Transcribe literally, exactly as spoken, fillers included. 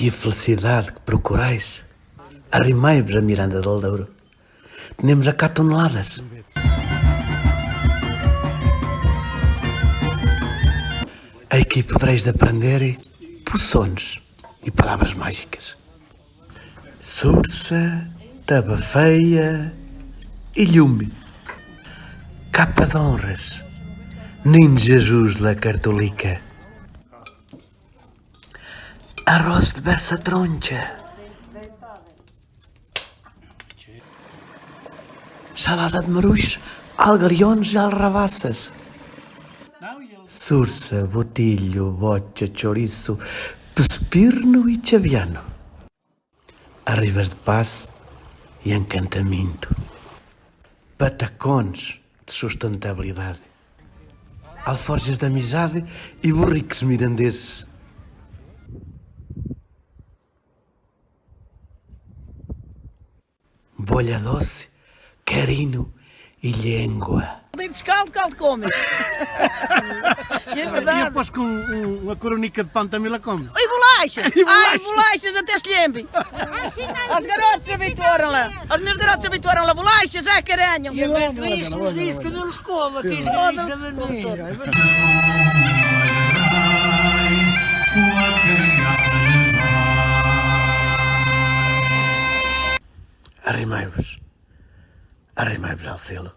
E a felicidade que procurais, arrimai-vos a Miranda del Douro. Tenemos acá toneladas. Aqui podereis aprender poções e palavras mágicas. Sursa, tabafeia e llume. Capa d'honres, Nin Jesús la cartolica. Arròs de berça tronxa. Salada de maruixos, algarions e alrabasses. Sursa, botillo, bocha, chorizo, pespirno e chaviano. Arribas de paz e encantamento. Patacons de sustentabilidade. Alforjes de amizade e burriques mirandeses. Bolha doce, carino e lengua. Dei descaldo, caldo come. E é verdade. E aposto que um, um, uma coronica de pão também lá come. E bolachas. E bolachas. Ai, bolachas até se lembem. Os garotos habituaram lá. Os meus garotos habituaram lá. Bolachas, ah, caralho. E amendoins, nos diz que não os come, aqueles grandes amendoins. Arrimai-vos. Arrimai-vos ao selo.